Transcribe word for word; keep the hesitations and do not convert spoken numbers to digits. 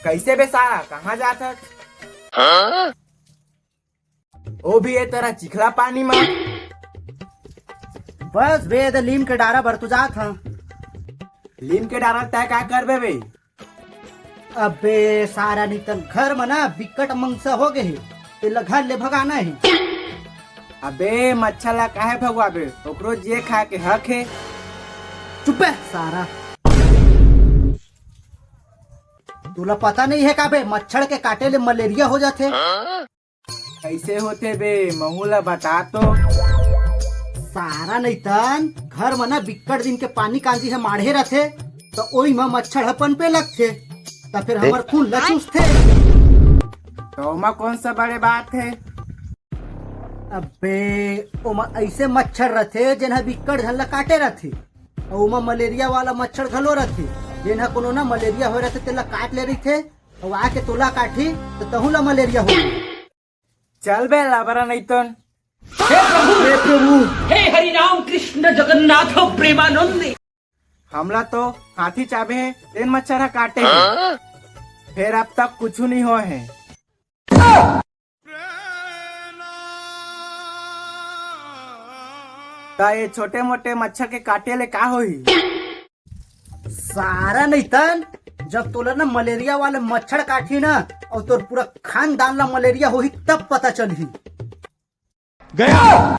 कइसे बे सारा, कहाँ जात हस? ओ भी ए तरह चिखला पानी म। बस बे, ए दे लीम के डारा बर तो जात हँव। लीम के डारा तैं का करबे बे? अबे सारा नितन, घर म ना बिकट मंगसा हो गे हे, तेला घर ले भगाना हे। अबे मच्छर ला काहे भगवाबे? ओकरो जिए खाए के हक हे। चुप बे सारा। तोला पता नइ हे का बे, मच्छर के काटे ले मलेरिया हो जाथे। कइसे होथे बे, महूँ ला बता तो। सारा नइतन, घर म ना बिक्कट दिन के पानी कांजी ह माढ़े रथे, त ओई म मच्छर ह पनपे लगथे, त फेर हमर खून ल चूसथे। त ओमा कौन सा बड़े बात हे? अबे, ओमा अइसे मच्छर रथे, जेन ह बिक्कट झन ल काटे रथे, अउ ओमा मलेरिया वाला मच्छर घलो रथे, जेन ह कोनो ना मलेरिया होए रथे, तेला काट ले रहिथे, अउ आके तोला काटही, त तहूँ ला मलेरिया होही। चल बे लबरा नइतन। हे प्रभु, हे प्रभु। हे हरि राम कृष्ण जगन्नाथ प्रेमानंद। हमला तो हाथी चाबे हे, तेन मच्छर ह काटे हे। फेर अब तक कुछु नइ होए हे। त ये छोटे मोटे मच्छर के काटे ले का होही? सारा नइतन, जब तोला ना मलेरिया वाले मच्छर काटही ना, अउ तोर पूरा खानदान ला मलेरिया होही, तब पता चलही। गया।